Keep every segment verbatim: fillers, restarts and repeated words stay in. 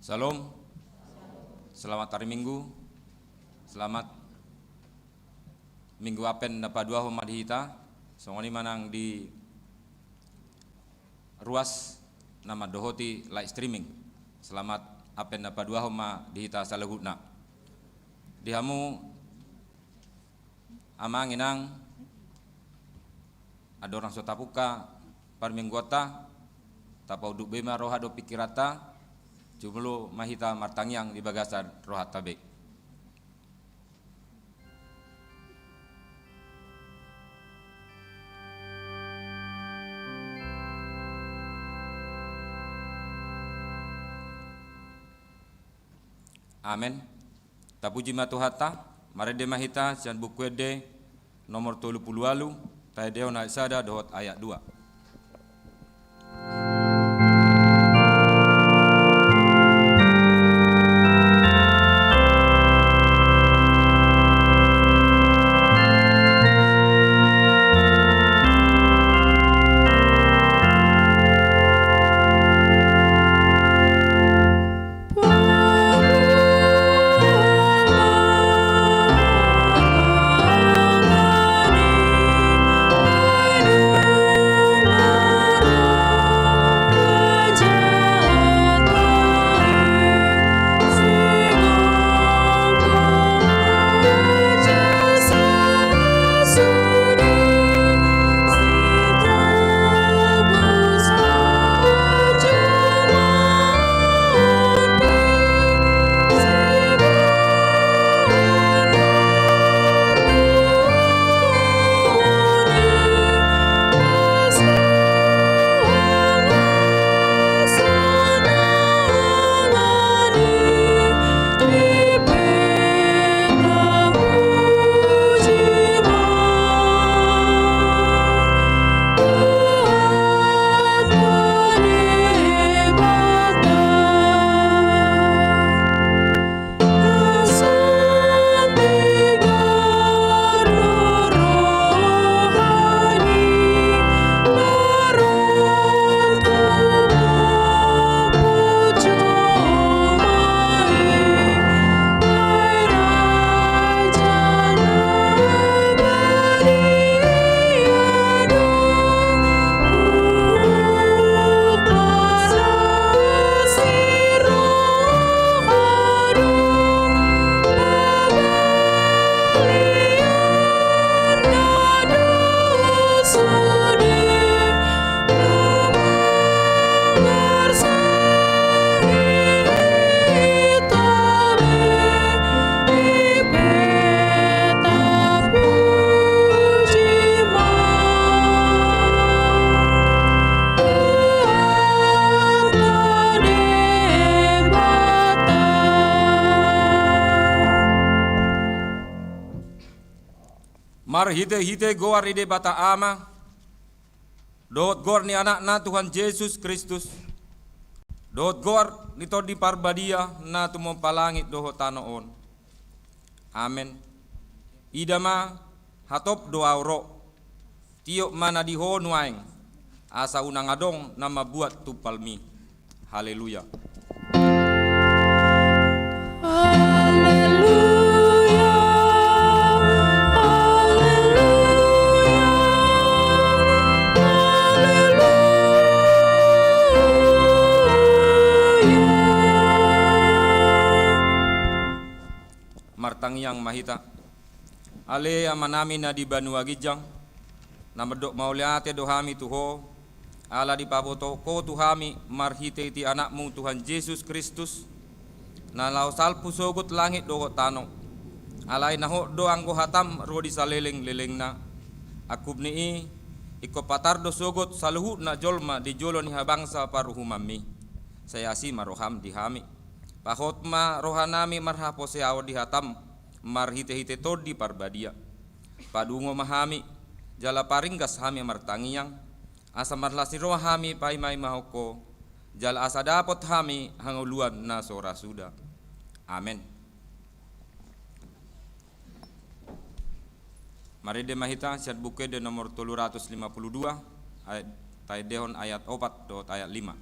Shalom. Selamat hari Minggu. Selamat Minggu Advent na paduahon ma di hita. Songon i ma nang di ruas na mandohoti live streaming. Selamat Advent na paduahon ma di hita saluhutna. Di hamu amang inang, andorang so tapungka parmingguonta, tapaunduk be ma roha dohot pingkiranta, jumolo ma hita martangiang di bagasan rohanta be. Amen. Tapuji ma Tuhanta. Marende ma hita sian Buku Ende nomor tolu pulu ualu, taendehon ayat sada dohot ayat dua. Marhitehite goar ni Debata Ama, dohot goar ni Anakna Tuhan Jesus Kristus, dohot goar ni Tondi Parbadia na tumompa langit dohot tano on. Amen. Ida ma, hatop do ahu ro. Tiop ma na di ho nuaeng, asa unang adong na mambuat tumpalmi. Haleluya. Haleluya, haleluya, haleluya. Martangiang ma hita. Ale Amanami na di banua ginjang, na mandok mauliate do hami tu Ho, ala dipaboto Ho tu hami marhitehite Anakmu Tuhan Jesus Kristus, na laho salpu sogot langit dohot tano. Alai na hot do anggo hatam ro di salelenglelengna. Angkup ni i, ingkon patar do sogot saluhutna jolma di jolo ni habangsa paruhumanmi. Sai asi ma roham di hami. Pahot ma rohanami marhaporseaon di hatam, marhitehite Tondi Parbadia. Padungo ma hami, jala paringgas hami martangiang, asa marlas ni roha hami paimaimahon Ho, jala asa dapot hami hangoluan na so ra suda. Amen. Marende ma hita sian Buku Ende nomor tolu ratus lima pulu dua, ayat, taendehon ayat opat dohot ayat lima.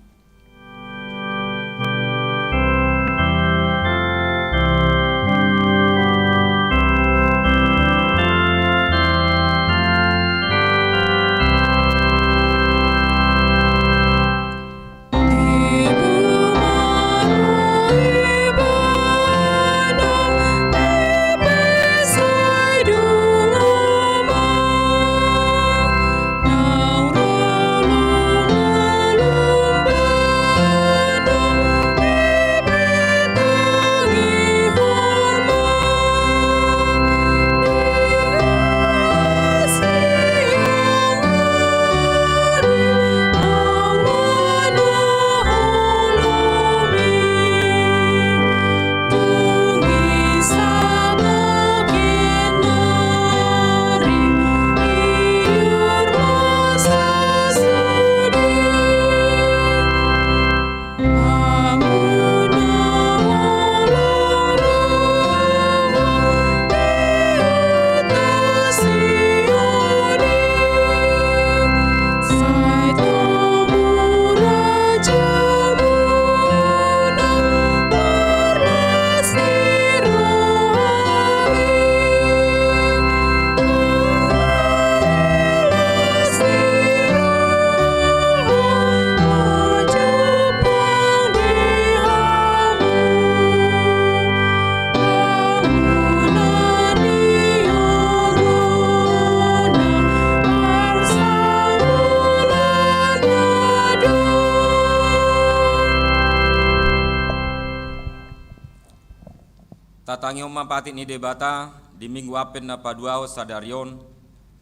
Martangihon ma patik ni Debata di Minggu Advent na paduahon sadari on,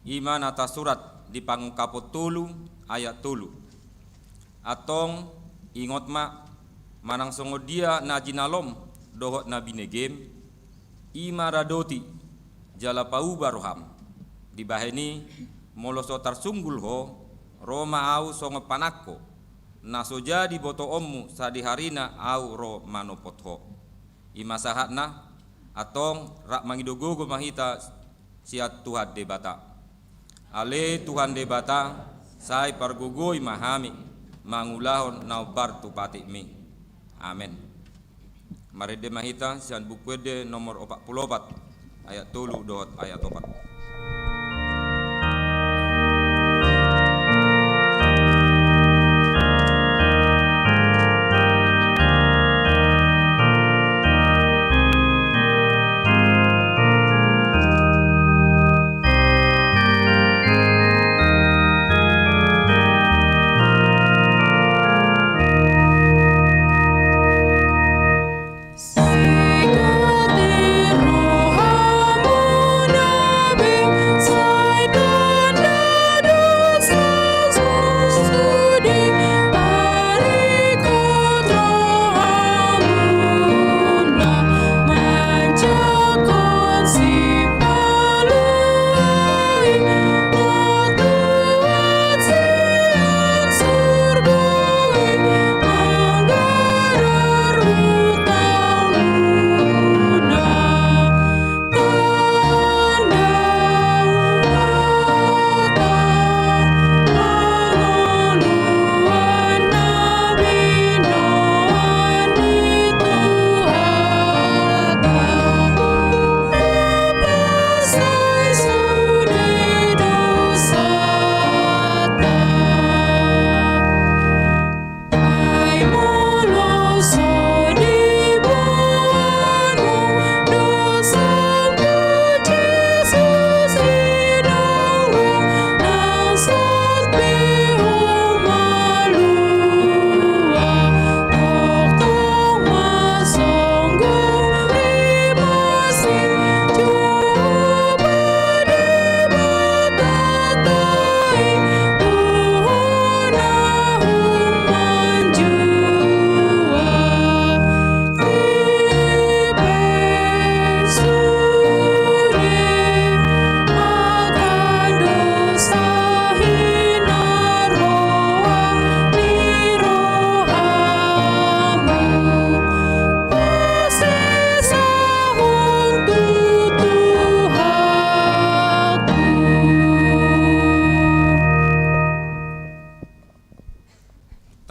i ma na tarsurat di Pangungkapon tolu ayat tolu. Antong, ingot ma, manang songon dia na jinalom dohot na binegem, i ma radoti jala pauba roham. Dibahen i, molo so tarsunggul ho, ro ma Ahu songon panangko, na so jadi botoonmu sadihari na Ahu ro manopot ho. I ma sahatna. Antong, rap mangido gogo ma hita sian Tuhan Debata. Ale Tuhan Debata, sai pargogoi ma hami mangulahon na hombar tu patikmi. Amen. Marende ma hita sian Buku Ende nomor opat pulu opat, ayat tolu dohot ayat opat.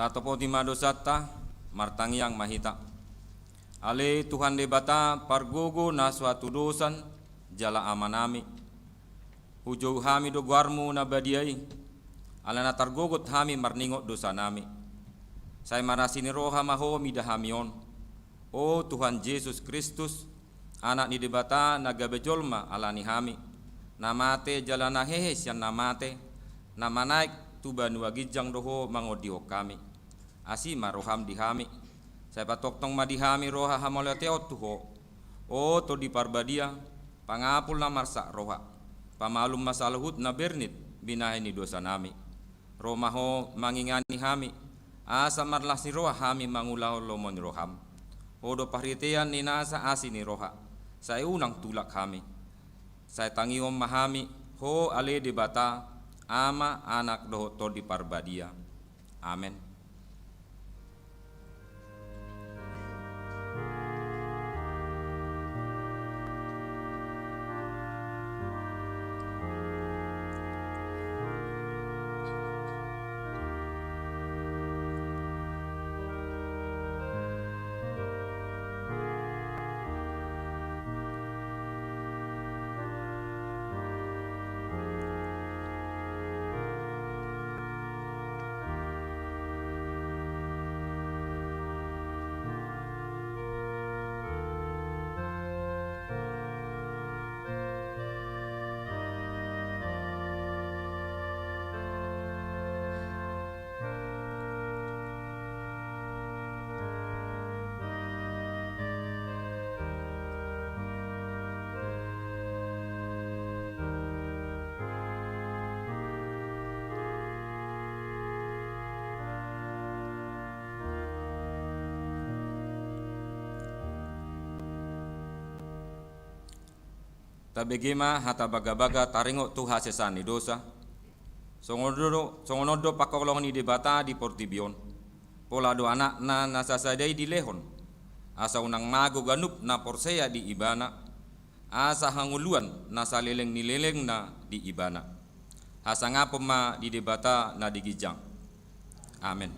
Tatopoti ma dosanta, martangiang ma hita. Ale Tuhan Debata, pargogo na so hatudosan jala Amanami, hujou hami do goarmu na badia i, ala na targogot hami marningot dosanami. Sai marasi ni roha ma Ho mida hami on. O Tuhan Jesus Kristus, Anak ni Debata na gabe jolma ala ni hami, na mate jala na hehe sian na mate, na manaek tu banua ginjang do Ho mangondihon hami. Asi ma roham di hami. Sai patongtong ma di hami roha hamauliateon tu Ho. O Tondi Parbadia, pangapul na marsak roha, pamalum ma saluhut na bernit binahen ni dosanami. Ro ma Ho mangingani hami, asa marlas ni roha hami mangulahon lomo ni roham. Ho do parhitean ni nasa asi ni roha, sai unang tulak hami. Sai tangihon ma hami Ho ale Debata, Ama, Anak dohot Tondi Parbadia. Amen. Tabege ma hata bagabaga taringot tu hasesaan ni dosa. Songon do, songon on do pangkolongan ni Debata di portibi on. Pola do Anakna na sasada i dilehon, asa unang mago ganup na porsea di Ibana, asa hangoluan na saleleng ni lelengna di Ibana. Hasangapon ma di Debata na di ginjang. Amen.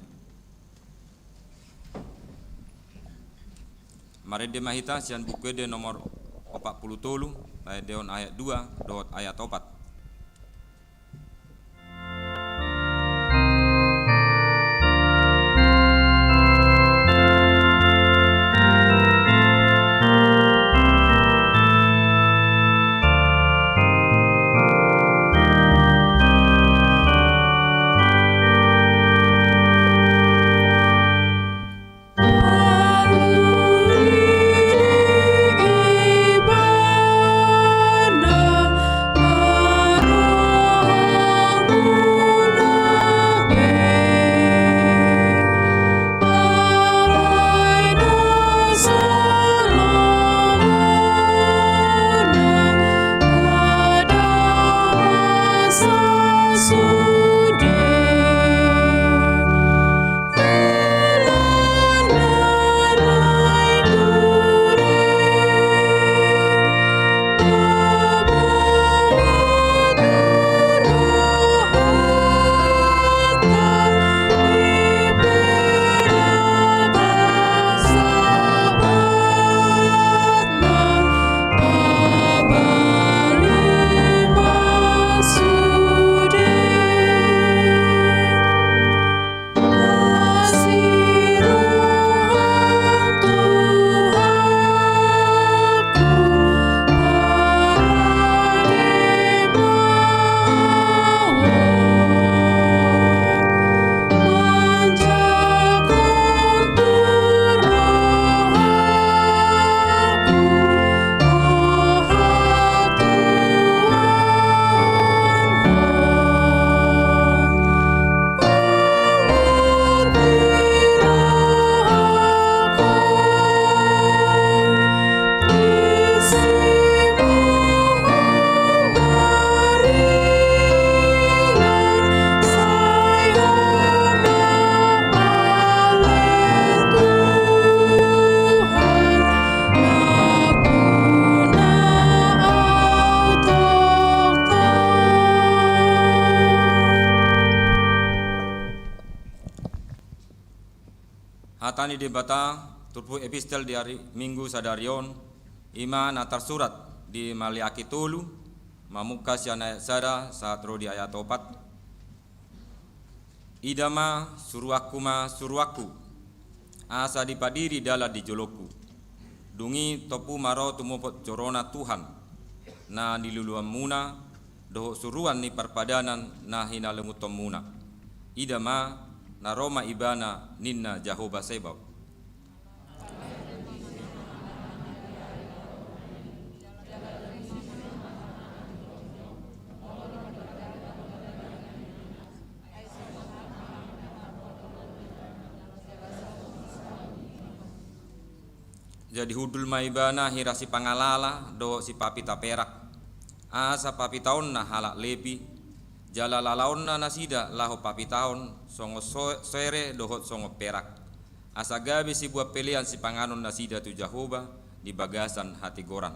Marende ma hita sian Buku Ende nomor opat pulu tolu, taendehon ayat dua dohot ayat opat. Hata ni Debata, turpuk epistel di ari Minggu sadari on, i ma na tarsurat di Maleaki tolu, mamungka sian ayat sada sahat ro di ayat opat. Ida ma, suruanku ma suruanku, asa dipadiri dalan di jolongku. Dung i tompu ma ro tumopot joro na Tuhan, na niluluanmuna, dohot suruan ni parpadanan na hinalungunhonmuna. Ida ma, na ro ma Ibana, ninna Jahowa Sebaot. Jadi hundul ma Ibana hira sipangalala dohot sipapita perak, asa papitaonna halak Lepi, jala lalaonna nasida laho papitaon songon so-, sere dohot songon perak, asa gabe sibuat pelean sipanganon nasida tu Jahowa di bagasan hatigoran.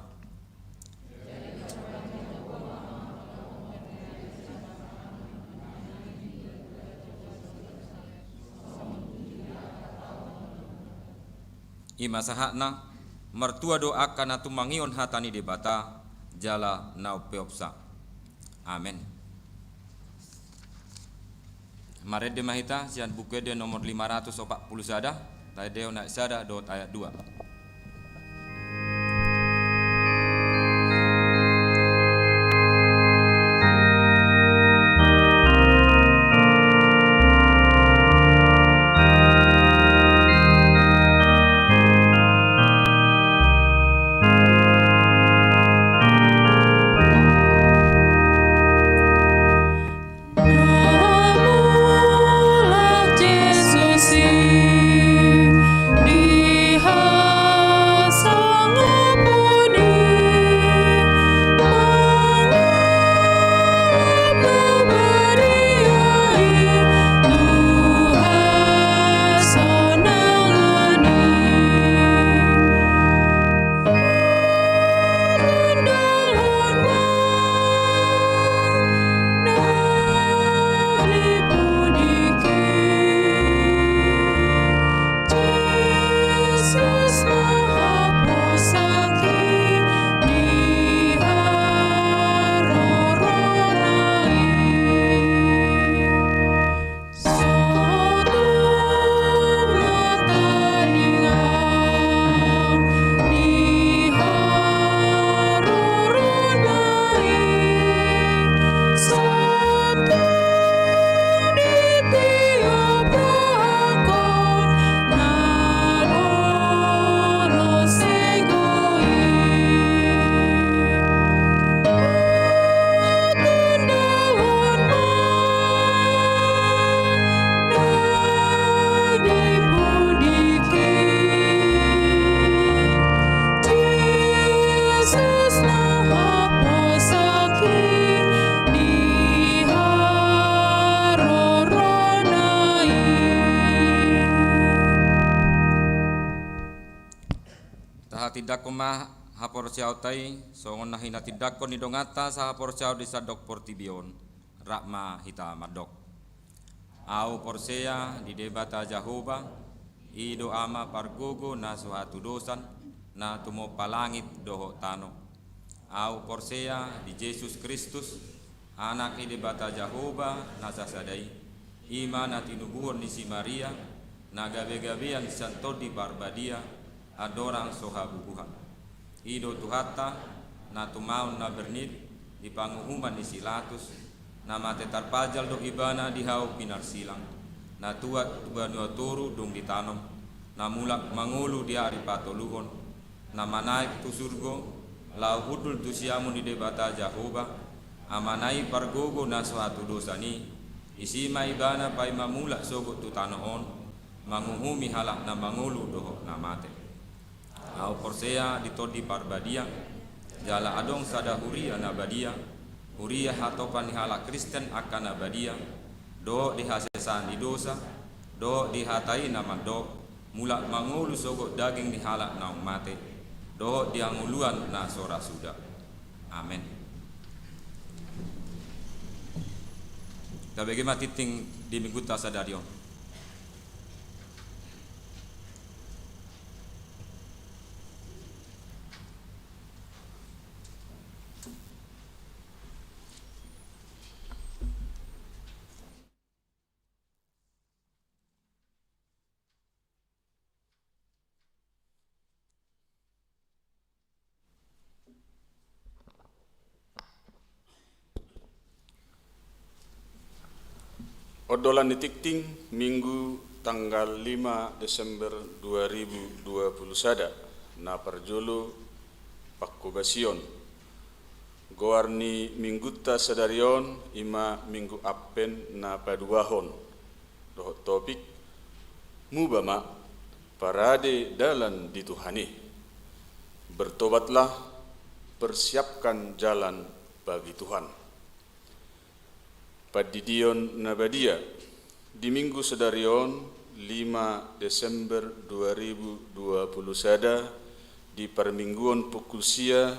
I ma sahatna, martua do angka na tumangihon hata ni Debata, jala na umpeopsa. Amen. Marende ma hita sian Buku Ende nomor lima ratus opat pulu sada, taendehon ayat sada dohot ayat dua. Tindanghon ma haporseaonta i songon na hinatindangkon ni donganta sahaporseaon di sandok portibi on. Rap ma hita mandok: Ahu porsea di Debata Jahowa, i do Ama pargogo na so hatudosan, na tumompa langit dohot tano. Ahu porsea di Jesus Kristus, Anak ni Debata Jahowa na sasada i, i ma na tinubuhon ni si Maria, na gabegabean sian Tondi Parbadia, andorang so habubuhan. I do Tuhanta, na tumaon na bernit di panguhuman ni si Latus, na mate tarpajal do Ibana di hau pinarsilang, na tuat tu banua toru dung ditanom, na mulak mangolu di ari patoluhon, na manaek tu surgo, laho hundul tu siamun ni Debata Jahowa, Amana i pargogo na so hatudosan i. Disi ma Ibana paima mulak sogot tu tano on, manguhumi halak na mangolu dohot na mate. Ahu porsea di Tondi Parbadia, jala adong sada huria na badia, huria hatopan ni halak Kristen angka na badia, dohot di hasesaan ni dosa, dohot di hata i na mandok, mulak mangolu sogot daging ni halak naung mate, dohot di hangoluan na so ra suda. Amen. Tabege ma tingting di Minggunta sadari on. Ondolan ni tingting, Minggu tanggal lima Desember dua ribu dua puluh sada, na parjolo pangkobasion. Goar ni Minggunta sadari on i ma Minggu Adven na paduahon. Dohot topik: Muba ma, parade dalan di Tuhan i. Bertobatlah, persiapkan jalan bagi Tuhan. Pandidion na badia. Di Minggu sadari on, lima Desember dua ribu dua puluh sada, di parmingguon pukul sia,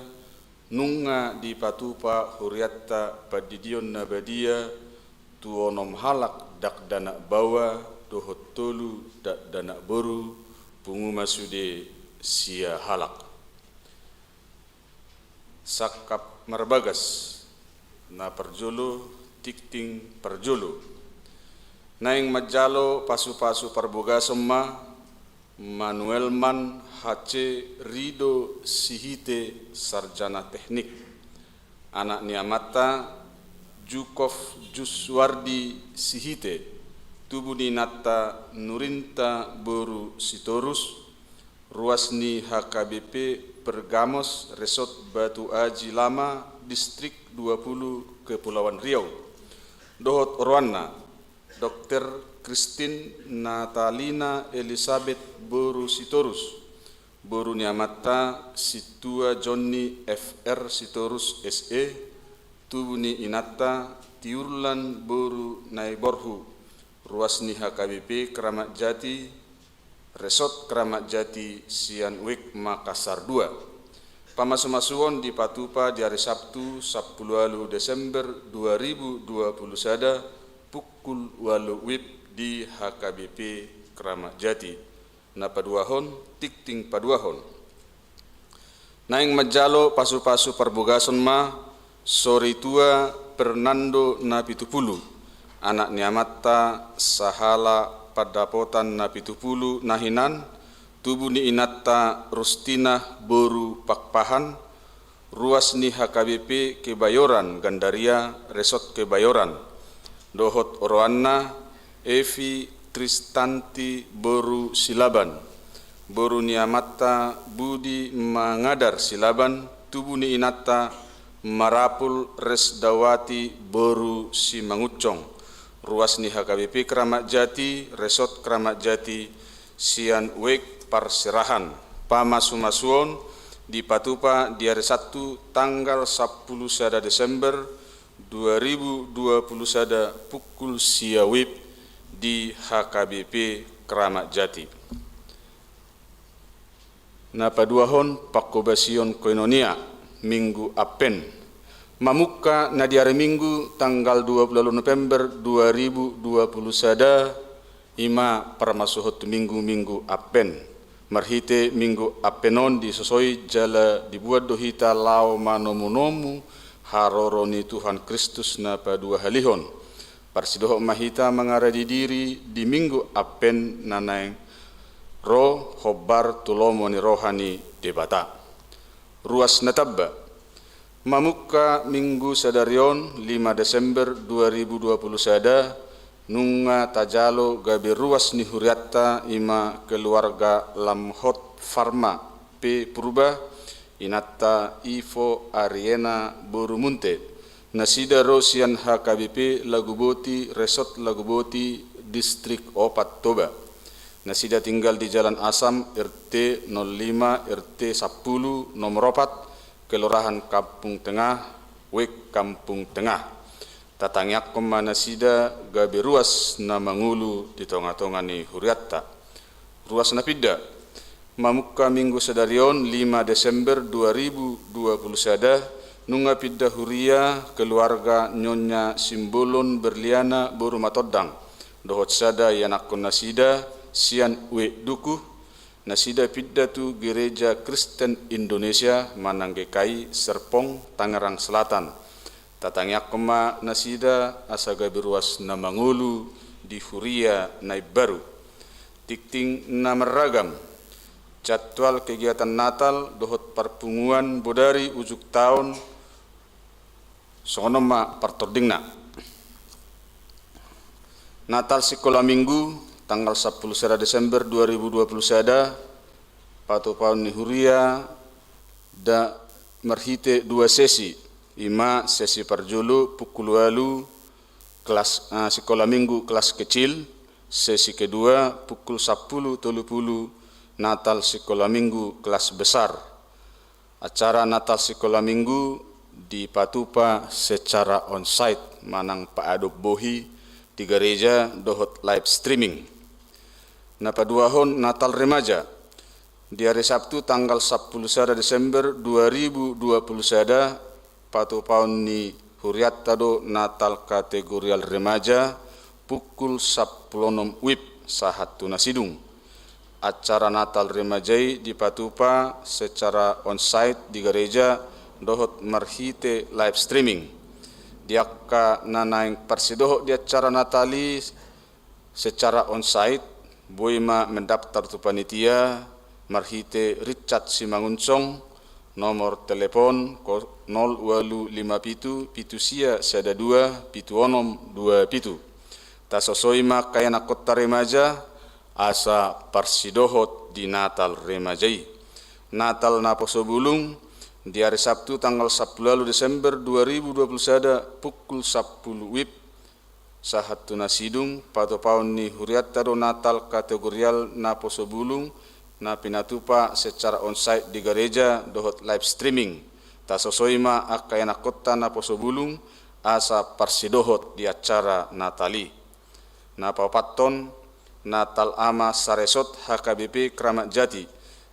nunga dipatupa hurianta pandidion na badia tu onom halak dakdanak baoa dohot tolu dakdanak boru, pungu ma sude sia halak. Sangkap marbagas, na parjolo, tingting parjolo. Naeng manjalo pasupasu parbogason ma Manuelman H C Rido Sihite, sarjana teknik, anak ni amanta Jukov Juswardi Sihite, tubu ni inanta Nurinta boru Sitorus, ruas ni H K B P Pergamos, Resort Batu Aji Lama, Distrik dua puluh, Kepulauan Riau, dohot oroanna, Dokter Christine Natalina Elizabeth boru Sitorus, boru ni amanta Sintua Jonni F R Sitorus S E, tubu ni inanta Tiurlan boru Naiborhu, ruas ni H K B P Kramat Jati, Resort Kramat Jati, sian U E K Makassar dua. Pamasumasuon dipatupa di ari Sabtu, sampulu ualu Desember dua ribu dua puluh sada, pukul ualu W I B di H K B P Kramat Jati. Na paduahon, tingting paduahon. Naeng manjalo pasupasu parbogason ma Soritua Fernando Napitupulu, anak ni amanta Sahala Pandapotan Napitupulu na hinan, tubu ni inanta Rustinah boru Pakpahan, ruas ni H K B P Kebayoran Gandaria, Resort Kebayoran, dohot oroanna Evi Tristanti boru Silaban, boru ni amanta Budi Mangadar Silaban, tubu ni inanta Marapul Resdawati boru Simangunsong, ruas ni H K B P Kramat Jati, Resort Kramat Jati, sian U E K Parserahan. Pamasumasuon dipatupa di ari Sabtu tanggal sampulu sada Desember dua ribu dua puluh sada, pukul sia W I B di H K B P Kramat Jati. Na paduahon, pangkobasion koinonia, Minggu Advent. Mamungka na di ari Minggu tanggal dua puluh November dua ribu dua puluh sada, i ma parmasuhon tu Minggu-Minggu Advent. Marhite Minggu Advent on disosoi jala dibuat do hita laho manomu-nomu haroro ni Tuhan Kristus na paduahalihon. Parsidohot ma hita mangaradi diri di Minggu Advent na naeng ro hombar tu lomo ni roha ni Debata. Ruas na tamba. Mamungka Minggu sadari on, lima Desember dua ribu dua puluh sada, nunga tajalo gabe ruas ni hurianta, i ma keluarga Lamhot Pharma P Purba, inanta Ivo Ariena boru Munte. Nasida ro sian H K B P Laguboti, Resort Laguboti, Distrik Opat, Toba. Nasida tinggal di Jalan Asam, R T nol lima, R T sampulu, nomor opat, Kelurahan Kampung Tengah, Wek Kampung Tengah. Tatangiangkon ma nasida gabe ruas na mangolu di tonga-tonga ni hurianta. Ruas na pinda. Mamungka Minggu sadari on, lima Desember dua ribu dua puluh sada, nunga pinda huria keluarga Nyonya Simbolon Berliana boru Matondang dohot sada ianakkon nasida sian Wek Dukuh. Nasida pinda tu Gereja Kristen Indonesia manang G K I Serpong, Tangerang Selatan. Tatangiangkon ma nasida asa gabe ruas na mangolu di huria na imbaru. Tingting na marragam. Jadwal kegiatan Natal dohot parpunguan bodari ujung taon, songon on ma partordingna. Natal sikola Minggu, tanggal sampulu sada Desember dua ribu dua puluh sada, patupaon ni huria da marhite dua sesi, i ma sesi parjolo pukul ualu, kelas, ah, sikola Minggu kelas kecil, sesi kedua pukul sampulu tolu pulu, Natal sikola Minggu kelas besar. Acara Natal sikola Minggu dipatupa secara onsite manang paadop bohi di gareja dohot live streaming. Na paduahon, Natal Remaja. Di ari Sabtu tanggal sampulu sada Desember dua ribu dua puluh sada, patupaon ni hurianta do Natal kategorial remaja pukul sampulu onom wib sahat tu na sidung. Acara Natal remaja i dipatupa secara onsite di gareja dohot marhite live streaming. Di angka na naeng parsidohot di acara Natal i secara onsite, boi ma mendaftar tu panitia marhite Richard Simangunsong, nomor telepon ko-, nol ualu lima pitu, pitu sia sada dua, pitu onom dua pitu. Tasosoi ma angka ianakkonta remaja asa parsidohot di Natal remaja i. Natal naposobulung, di ari Sabtu tanggal sampulu ualu Desember dua ribu dua puluh sada pukul sampulu wib sahat tu na sidung, patupaon ni hurianta do Natal kategorial naposobulung, na pinatupa secara onsite di gareja dohot live streaming. Tasosoi ma angka ianakkonta naposobulung asa parsidohot di acara Natal i. Na paopathon, Natal Ama Saresot H K B P Kramat Jati,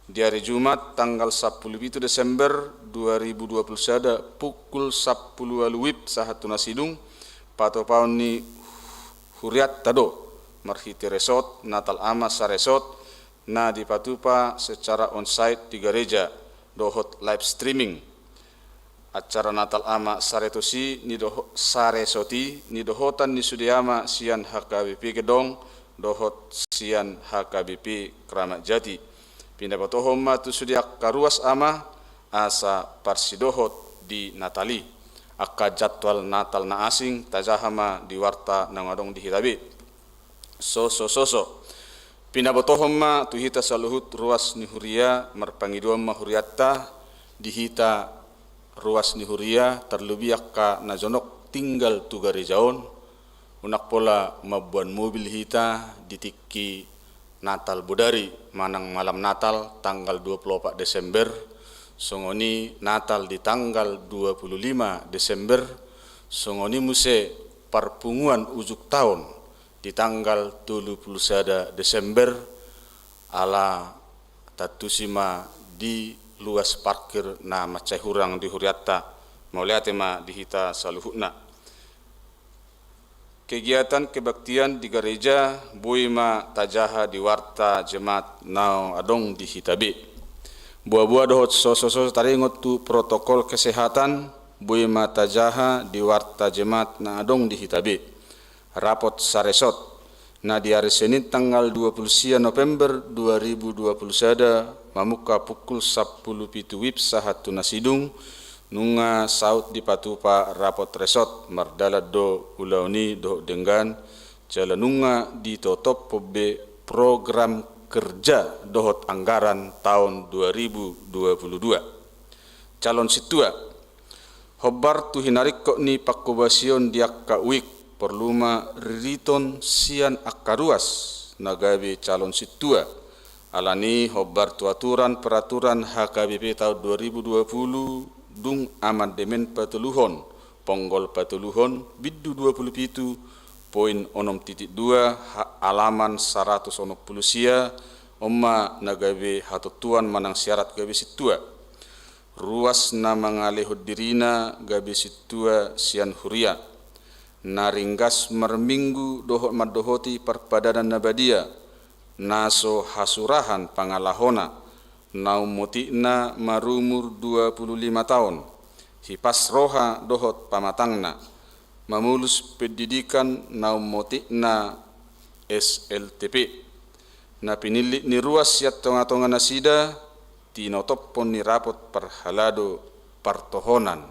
di ari Jumat tanggal sampulu pitu Desember dua ribu dua puluh sada pukul sampulu ualu wib sahat tu na sidung, patupaon ni hurianta do marhite resort Natal Ama Saresot, na dipatupa secara onsite di gareja dohot live streaming. Acara Natal Ama Saresot i nidoho-, Saresot i nidohotan ni sude ama sian H K B P Gedong dohot sian H K B P Kramat Jati. Pinabotohon ma tu sude angka ruas ama asa parsidohot di Natal i. Angka jadwal Natal na asing tajaha ma di warta naung adong di hita be. So, so, so, so. Pinabotohon ma tu hita saluhut ruas ni huria, marpangidoan ma hurianta di hita ruas ni huria, tarlubi angka na jonok tinggal tu gareja on, unang pola mamboan mobil hita di tingki Natal bodari manang malam Natal tanggal dua puluh opat Desember, songon i Natal di tanggal dua puluh lima Desember, songon i muse parpunguan ujung taon di tanggal tolu puluh sada Desember, ala tantusi ma di luas parkir na mansai hurang di hurianta. Mauliate ma di hita saluhutna. Kegiatan kebaktian di gareja boi ma tajaha di warta jemaat na adong di hita be. Boa-boa dohot soso-soso taringot tu protokol kesehatan boi ma tajaha di warta jemaat na adong di hita be. Rapot saresort na di ari Senin tanggal dua puluh sia November dua ribu dua puluh sada mamungka pukul sampulu pitu wib sahat tu na sidung, nunga saut dipatupa rapot resort, mardalan do ulaon i dohot denggan, jala nunga ditotop be program kerja dohot anggaran taon dua ribu dua puluh dua. Calon sintua. Hombar tu hinaringkot ni pangkobasion di angka uik, porlu ma ririton sian angka ruas na gabe calon sintua. Alani hombar tu aturan peraturan H K B P taon dua ribu dua puluh, dung amandemen patoluhon, ponggol patoluhon, bindu dua puluh pitu, poin onom titik dua, ha-, alaman saratus onom pulu sia, on ma na gabe hatontuan manang syarat gabe sintua. Ruas na mangalehon dirina gabe sintua sian huria, na ringgas marminggu dohot mandohoti parpadanan na badia, na so hasurahan pangalahona, na ummotikna marumur dua puluh lima taon, hipas roha dohot pamatangna, mamolus pendidikan na ummotikna S L T P. Na pinillit ni ruas sian tonga-tonga nasida, tinotophon ni rapot parhalado partohonan.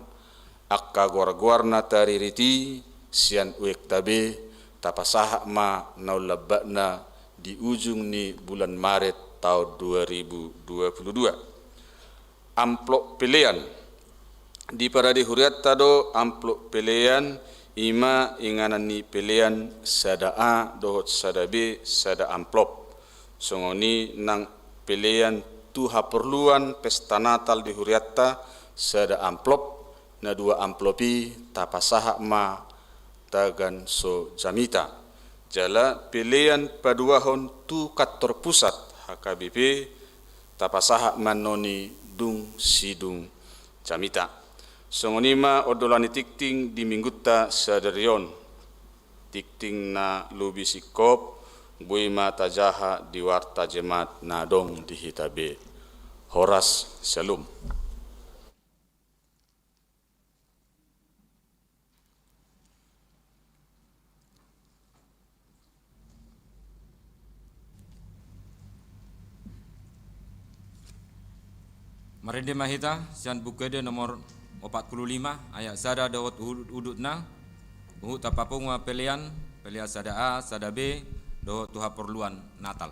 Angka goar-goarna taririt i sian uekta be, tapasahat ma naung lambatna di ujung ni bulan Maret taon dua ribu dua puluh dua. Amplop pelean. Di parade hurianta do amplop pelean, i ma inganan ni pelean sada A dohot sada B, sada amplop. Songon i nang pelean tu haporluan pesta Natal di hurianta, sada amplop, na dua amplop i tapasahat ma tagan so jamita. Jala pelean paduahon tu kantor pusat H K B P, tapasahat ma noni dung sidung jamita. Songon i ma ondolan ni tingting di minggunta sadari on. Tingting na lobi singkop boi ma tajaha di warta jemaat na adong di hita be. Horas, syalom. Marende ma hita sian Buku Ende nomor opat pulu lima ayat sada dohot uhut-, uhutna. Huhut tapapungu ma pelean, pelean sada A, sada B, dohot tu haporluan Natal.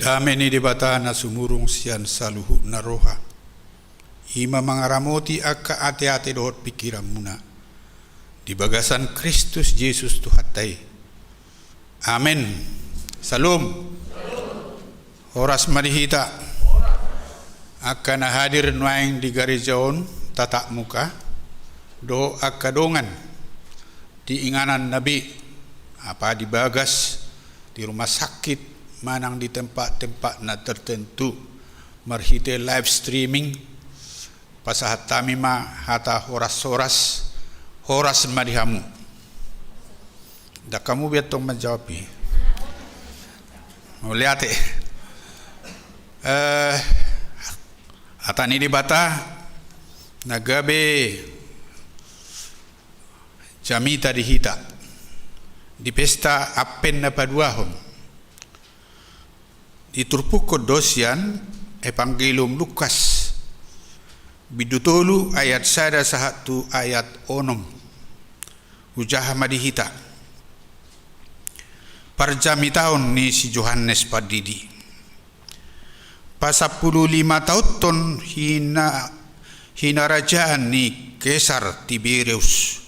Dame ni Debata na sumurung sian saluhutna roha, i ma mangaramoti angka ateate dohot pingkiranmuna di bagasan Kristus Jesus Tuhanta i. Amen. Syalom. Horas ma di hita angka na hadir nuaeng di gareja on tatap muka, dohot angka dongan di inganan na be, apa di bagas, di rumah sakit, manang di tempat-tempat na tertentu, marhite live streaming, pasahat hami ma hata horas-horas, horas ma di hamu. Ndang hamu be antong manjawab i. Mauliate. Eh, hata ni Debata na gabe jamita di hita di pesta Advent na paduahon. Diturpukhon do sian Evangelium Lukas, bindu tolu ayat sada sahat tu ayat onom. Hujaha ma di hita. Parjamitaon ni si Johannes Pandidi. Pasampulu lima taonhon hina-, hinarajaan ni Kesar Tiberius,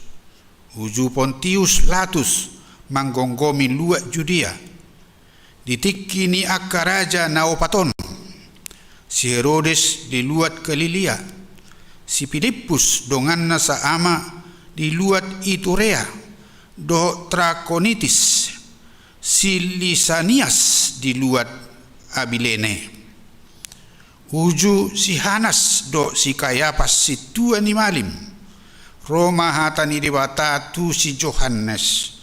uju Pontius Latus manggomgomi luat Judea, di tingki ni angka raja na opat on, si Herodes di luat Galilea, si Pilippus donganna saama di luat Iturea, dohot Trakonitis, si Lisanias di luat Abilene, uju si Hanas dohot si Kayapas sintua ni malim. Ro ma hata ni Debata tu si Johannes,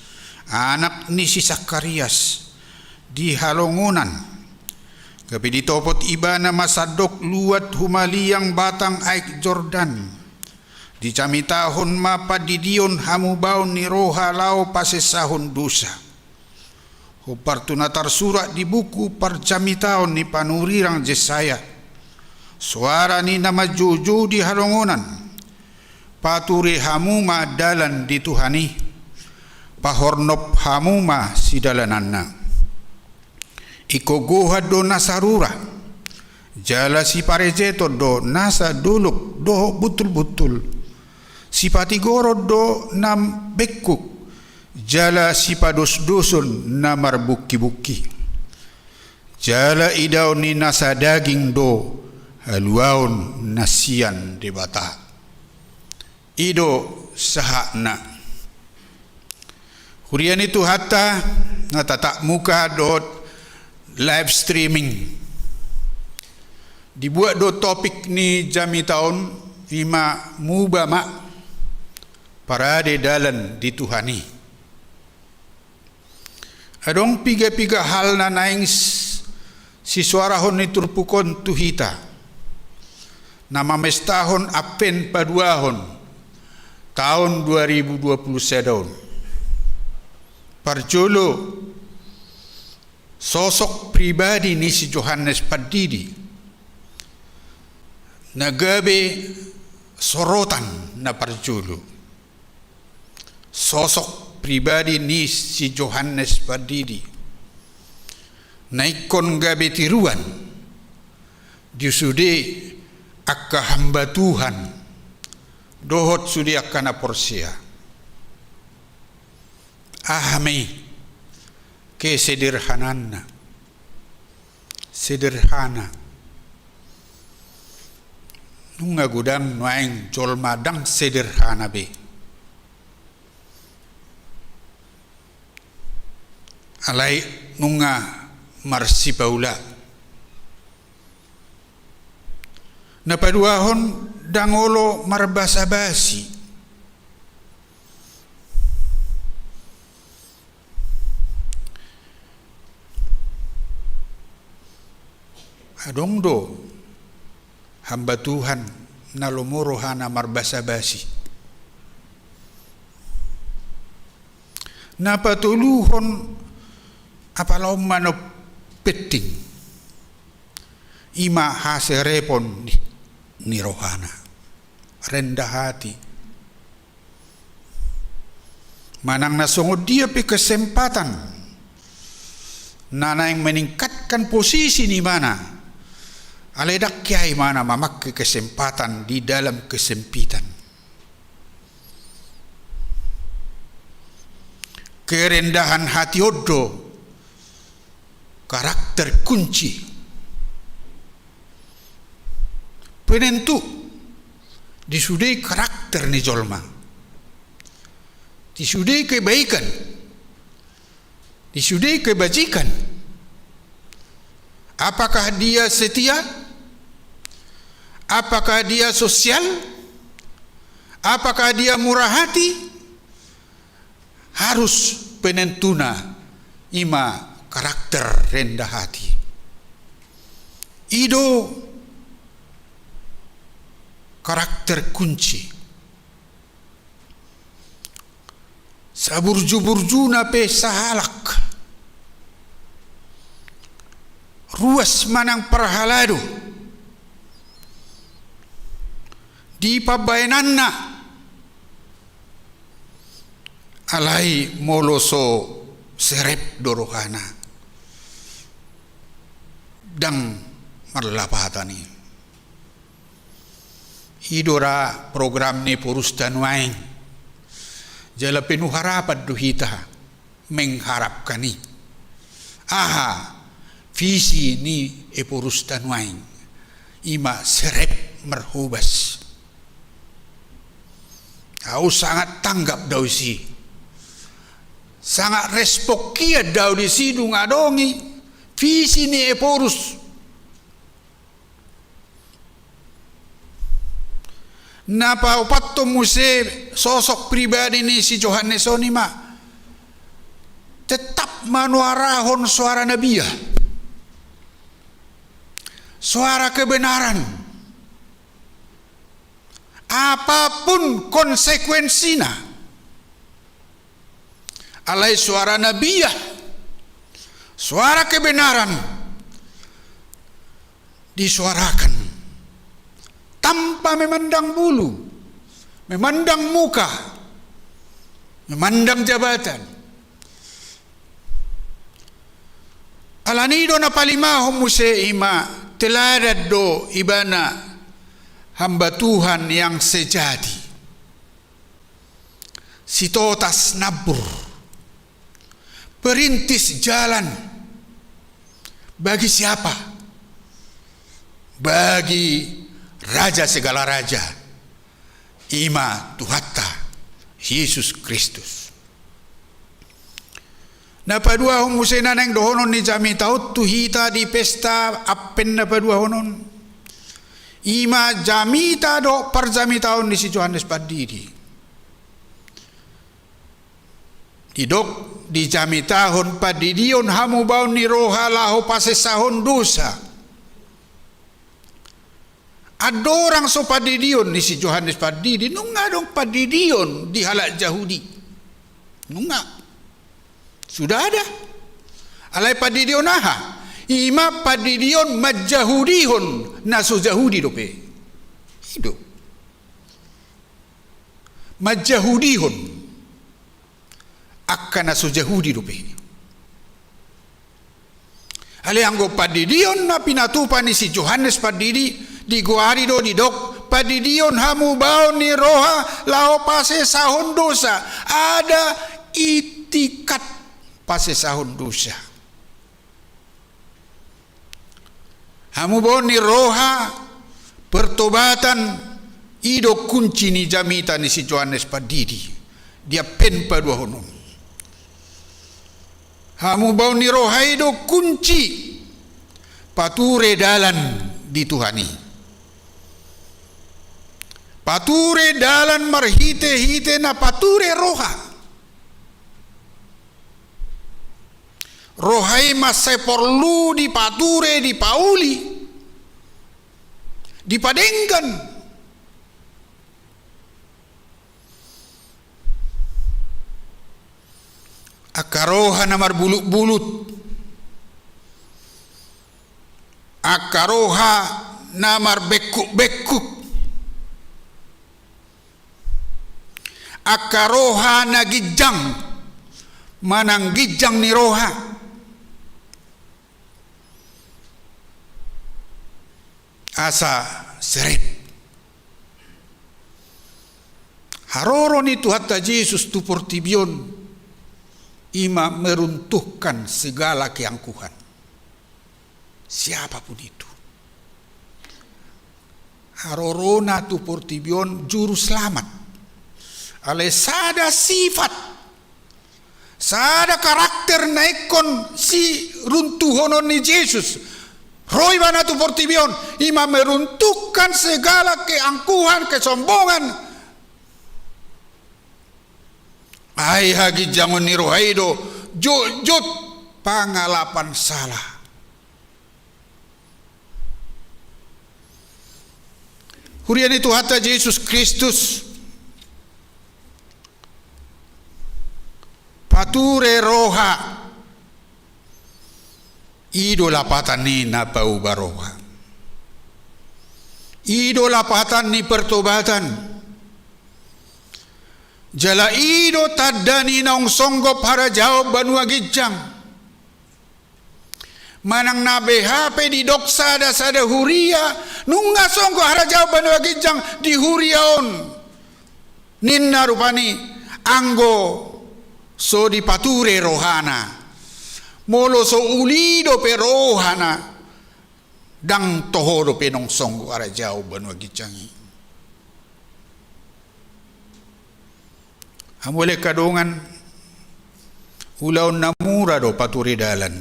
anak ni si Sakarias, di halongonan. Gabe ditopot ibana ma sandok luat humaliang batang aek Jordan. Dijamitahon ma pandidion hamubaon ni roha laho pasesahon dosa. Hombar tu na tarsurat di buku parjamitaon ni panurirang Jesaya. Soara ni na manjoujou di halongonan. Pature hamu ma dalan di Tuhan i. Pahornop hamu ma sidalananna. Ingkon gohan do nasa rura. Jala siparejeton do nasa dolok dohot buntulbuntul. Sipatigoron do na bengkuk. Jala sipadosdoson na marbungkibungki. Jala idaon ni nasa daging do haluaon na sian Debata. I do sahatna. Huria ni Tuhanta na tatap muka dohot live streaming. Dibuat do topik ni jamita on, i ma muba ma, parade dalan di Tuhan i. Adong piga-piga hal na naeng s-, sisoarahon ni turpuk on tu hita, na mamestahon Advent paduahon taon dua ribu dua puluh sada on. Parjolo, sosok pribadi ni si Johannes Pandidi na gabe sorotan na parjolo. Sosok pribadi ni si Johannes Pandidi na ingkon gabe tiruan di sude angka hamba Tuhan dohot sude angka na porsea. Aha ma i kesederhanaanna? Sederhana. Nunga godang nuaeng jolma ndang sederhana be. Alai nunga marsipaula. Na paduahon, ndang olo marbasabasi. Adong do hamba Tuhan na lomo rohana marbasabasi. Na patoluhon, apala on manang penting, i ma haserepon ni, ni rohana. Rendah hati. Manang na songon dia pe kesempatan na naeng meningkat Kan posisi ni ibana, alai ndang hea ibana mamangke kesempatan di dalam kesempitan. Kerendahan hati on do karakter kunci, penentu di sude karakter ni jolma, di sude kebaikan, di sude kebajikan. Apakah dia setia? Apakah dia sosial? Apakah dia murah hati? Harus penentuna ima karakter rendah hati. I do karakter kunci. Saburju-burjuna pe sahalak, ruas manang parhalado di pambahenanna, alai molo so serep do rohana, ndang marlapatan i. I do ra program ni Ephorus ta nuaeng. Jala penuh harapan do hita mengharapkan i. Aha visi ni Ephorus ta nuaeng? Ima serep marhobas. Au sangat tanggap do au disi. Sangat respon hian do au disi dung adong i visi ni Ephorus. Na paopathon muse sosok pribadi ni si Johannes on ima tetap manyuarahon soara na biah, soara kebenaran, apapun konsekuensina. Alai soara na biah, soara kebenaran disuarakan tanpa memandang bulu, memandang muka, memandang jabatan. Alani do na palimahon muse ima teladan do ibana hamba Tuhan yang sejati. Sitotas nambur, perintis jalan. Bagi siapa? Bagi Raja segala raja, ima Tuhanta Jesus Kristus. Na paduahon muse na naeng dohonon ni jamita on tu hita di pesta Advent na paduahon on, ima jamita dohot parjamitaon ni si Johannes Pandidi. Didok, dijamitahon pandidion hamubaon ni roha laho pasesahon dosa. Andorang so pandidion ni si Johannes Pandidi, nunga adong pandidion di halak Jahudi. Nunga. Sudah ada. Alai pandidion aha? Ima pandidion manjahudihon na so Jahudi dope. I do. Manjahudihon angka na so Jahudi dope. Alai anggo pandidion na pinatupa ni si Johannes Pandidi, digoari do didok pandidion hamubaon ni roha laho pasesahon dosa. Ada itikat pasesahon dosa. Hamubaon ni roha, pertobatan, i do kunci ni jamita ni si Johannes Pandidi di Advent paduahon on. Hamubaon ni roha i do kunci pature dalan di Tuhan i. Pature dalan marhite-hite na pature roha. Roha i mansai porlu dipature, dipauli, dipadenggan. Angka roha na marbulut-bulut, angka roha na marbengkuk-bengkuk, angka roha na ginjang manang ginjang ni roha. Asa serep. Haroro ni Tuhanta Jesus tu portibi on, i ma meruntuhkan segala keangkuhan. Siapapun itu. Harorona tu portibi on juru selamat. Alai sada sifat, sada karakter na ingkon siruntuhonon ni Jesus. Ro ibana tu portibi on, i ma meruntuhkan segala keangkuhan, kesombongan. Ai haginjangon ni roha i do jotjot pangalapan sala. Huria ni Tuhanta Jesus Kristus, pature roha, i do lapatan ni na pauba roha. I do lapatan ni pertobatan. Jala i do tanda ni naung songgop harajaon banua ginjang. Manang na beha pe didok sada-sada huria, nunga songgop harajaon banua ginjang di huria on, ninna rupani, anggo so dipature rohana. Molo so uli dope rohana, ndang toho dope naung songgop harajaon banua ginjang i. Hamu ale angka dongan, ulaon na mura do pature dalan.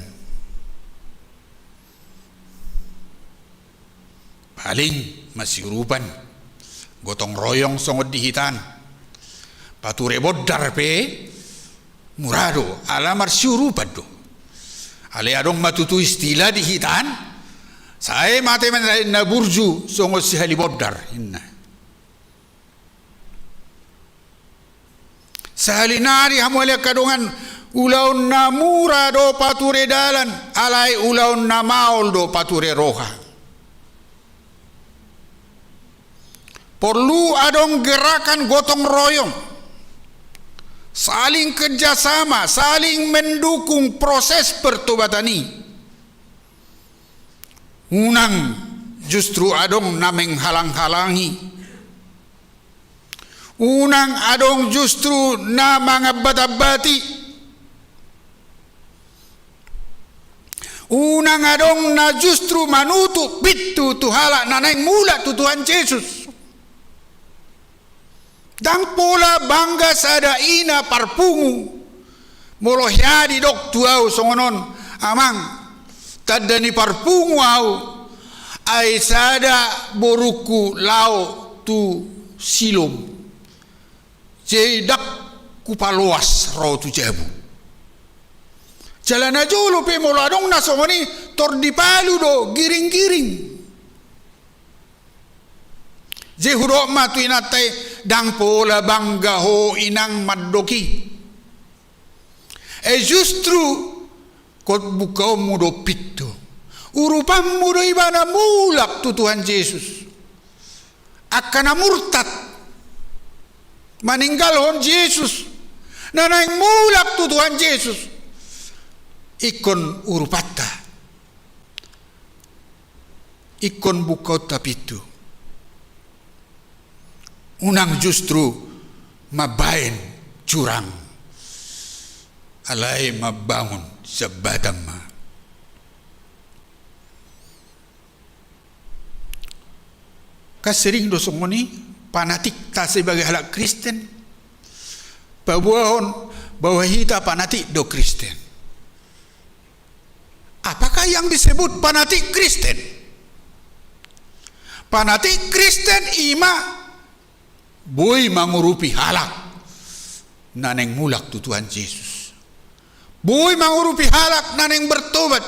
Paling masiurupan, gotong royong songon di hita an. Pature bondar pe mura do, ala marsiurupan do. Alai adong ma tutu istilah di hita an, sae mate ma na burju songon si hali bondar, inna. Sahali nari hamu ale angka dongan, ulaon na mura do pature dalan, alai ulaon na maol do pature roha. Porlu adong gerakan gotong royong, saling kerjasama, saling mendukung proses pertobatan i. Unang justru adong na menghalang-halangi. Unang adong justru na mangambat-ambati. Unang adong na justru manutup pintu tu halak na naeng mulak tu Tuhan Jesus. Ndang pola bangga sada ina parpungu, molo hea didok tu ahu songon on, amang, tanda ni parpungu ahu, ai sada borungku laho tu Silom, je ndang hupaloas ro tu jabu. Jala na jolo pe molo adong na songon i, tor dipalu do giring-giring. Je hudok ma tu inanta i, ndang pola bangga ho inang mandok i. E justru, ingkon bukaonmu do pintu. Urupanmu do ibana mulak tu Tuhan Jesus. Angka na murtad, maninggalhon Jesus, na naeng mulak tu Tuhan Jesus, ingkon urupanta. Ingkon bukaonta pintu. Unang justru mambaen jurang, alai mambangun jambatan ma. Kan sering do songon i, panatikta sebagai halak Kristen, paboahon bahwa hita panatik do Kristen. Apakah yang disebut panatik Kristen? Panatik Kristen i ma boi mangurupi halak na naeng mulak tu Tuhan Jesus. Boi mangurupi halak na naeng bertobat.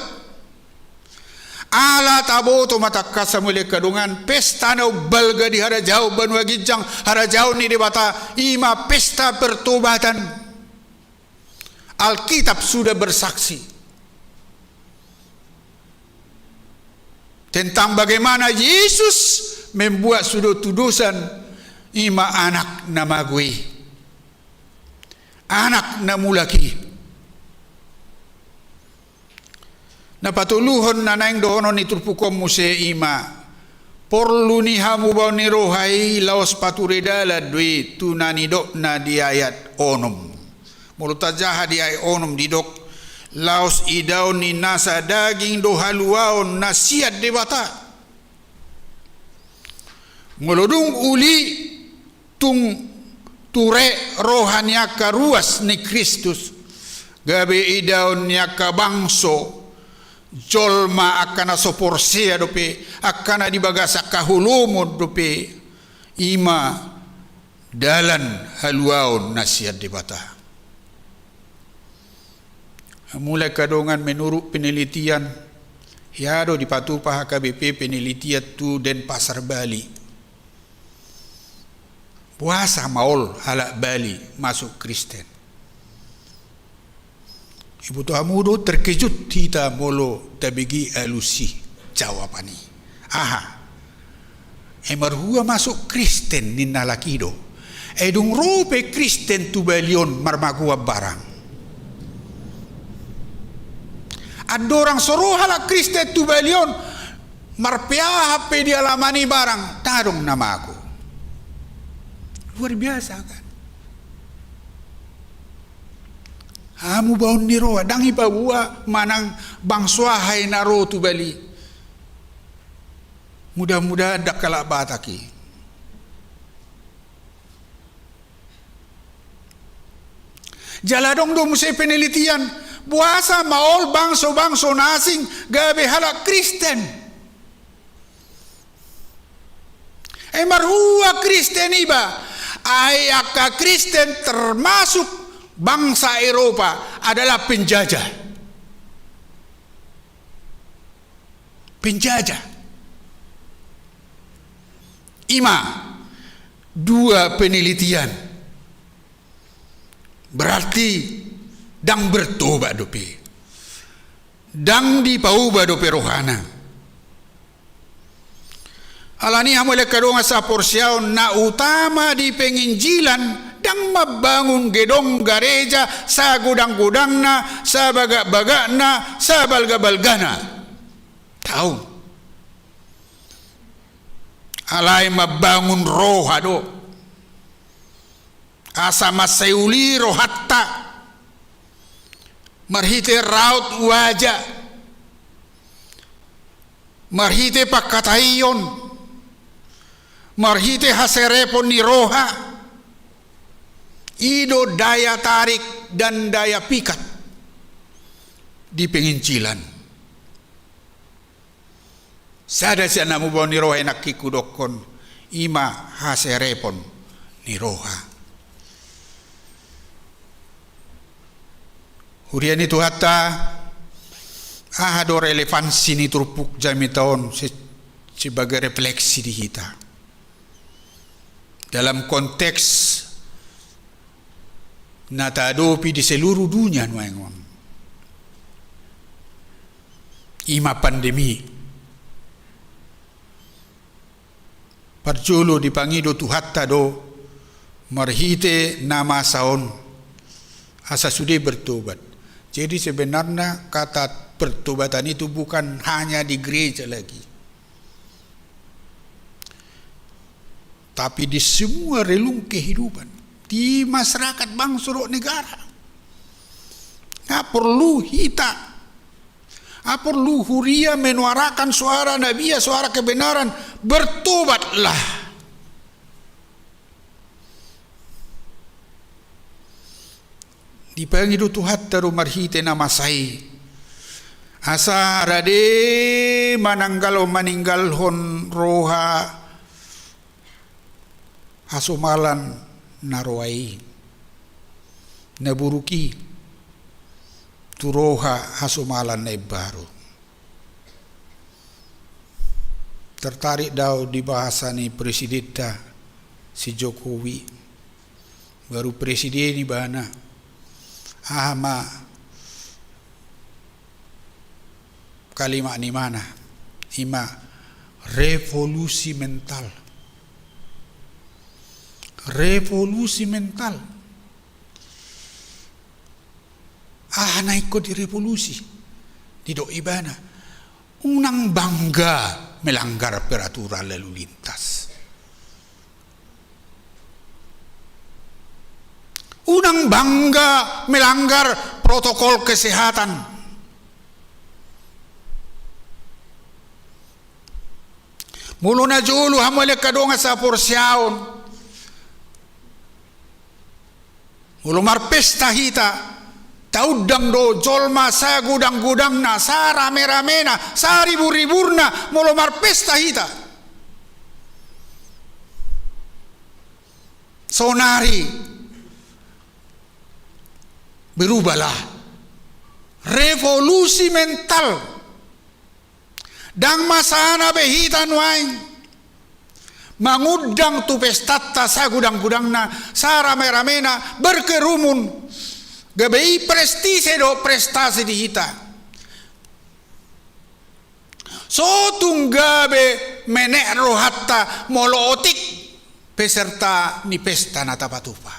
Ala taboto ma tangkas hamu ale angka dongan, pesta na umbalga di harajaon banua ginjang, harajaon ni Debata, i ma pesta pertobatan. Alkitab sudah bersaksi tentang bagaimana Yesus membuat sudah tudosan, i ma anak na mago i, anak na mulak i. Na patoluhon na naeng dohonon ni turpuk on muse i ma, Porlu ni hamubaon ni roha i laos pature dalan do i tu na nidokna di ayat onom. Molo tajaha di ayat onom didok, laos idaon ni nasa daging do haluaon na sian Debata. Molo dung uli, tung ture roha ni angka ruas ni Kristus, gabe idaon ni angka bangso, jolma angka na so porsea dope, angka na di bagasan haholomon dope, i ma dalan haluaon na sian Debata. Mulai angka dongan, menurut penelitian, hea do dipatupa H K B P penelitian tu Denpasar, Bali. Boasa maol halak Bali masuk Kristen? Iboto hamu do, terkejut hita molo tabege alusi jawaban i. Aha? Ai marhua masuk Kristen ninna halak i do. Ai dung ro pe Kristen tu Bali on marmagoan barang. Andorang so ro halak Kristen tu Bali on, marpeahan pe di alaman i barang, ndang adong na mago. Luar biasa kan? Hamubaon ni roha, ndang dipaboa manang bangso aha i na ro tu Bali. Mudah-mudahan ndang halak Batak i. Jala adong do muse penelitian, boasa maol bangso-bangso na asing gabe halak Kristen. Ai marhua Kristen iba, ai angka Kristen termasuk bangsa Eropa adalah penjajah. Penjajah. I ma dua penelitian. Berarti ndang bertobat dope. Ndang dipaubah dope rohana. Alani i, hamu angka dongan saporseaon, na utama di penginjilan ndang mambangun gedong gareja sagodang-godangna, sabagak-bagakna, sabalga-balgana. Daong. Alai mambangun roha do. Asa mansai uli rohanta marhite raut wajah, marhite pangkataion, marhite haserepon ni roha. I do daya tarik dan daya pikat di penginjilan. Sada sian hamubaon ni roha i nangkin hudokkon, i ma haserepon ni roha. Huria ni Tuhanta, aha do relevansi ni turpuk jamita on se-, sebagai refleksi di hita? Dalam konteks na tahadopi di seluruh dunia nuaeng on, i ma pandemi. Parjolo dipangido Tuhanta do marhite na masa on asa sude bertobat. Jadi sebenarnya kata pertobatan itu bukan hanya di gereja lagi, tapi di semua relung kehidupan, di masyarakat bangso dohot negara. Nga porlu hita, nga porlu huria menyuarakan suara nabiha, suara kebenaran, bertobatlah. Dipangido Tuhanta do marhite na masa i asa rade mananggalhon, maninggalhon roha hasomalan na roa i, na buruk i, tu roha hasomalan na imbaru. Tertarik do au di bahasa ni presidenta si Jokowi. Baru presiden ibana, aha ma kalimat ni ibana, i ma revolusi mental. Revolusi mental. Aha na ingkon direvolusi? Didok ibana, Unang bangga melanggar peraturan lalu lintas. Unang bangga melanggar protokol kesehatan. Molo na jolo hamu ale angka dongan saporseaon, molo marpesta hita, taundang do jolma sagudang-gudangna, sarame-ramena, saribur-riburna, molo marpesta hita. Saonari berubahlah. Revolusi mental. Ndang masana be hita nuaeng mangundang tu pestanta sagudang-gudangna, sarame-ramena, berkerumun, gabe i prestise dohot prestasi di hita. So tung gabe menek rohanta molo otik peserta ni pesta na tapatupa.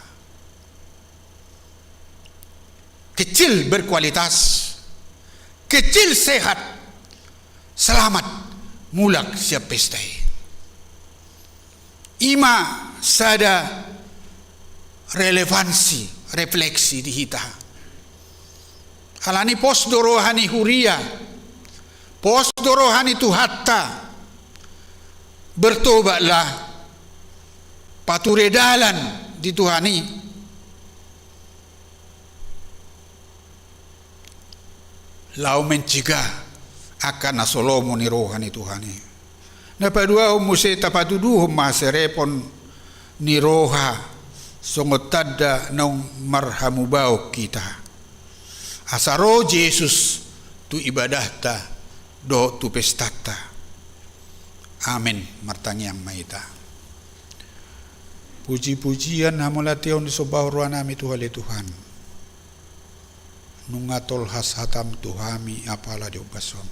Kecil berkualitas, kecil sehat, selamat mulak sian pesta i. I ma sada relevansi, refleksi di hita. Alani pos do roha ni huria, pos do roha ni Tuhanta, bertobatlah, pature dalan di Tuhan i. Laho mencegah angka na so lomo ni roha ni Tuhan i. Na paduahon muse tapatuduhon ma haserepon ni roha songon tanda naung marhamubaon hita. Asa ro Jesus tu ibadahta dohot tu pestanta. Amen. Martangiang ma hita. Puji-pujian, hamauliateon, disombahon rohanami tu Ho ale Tuhan. Nunga tolhas hataM tu hami apala di ombas on.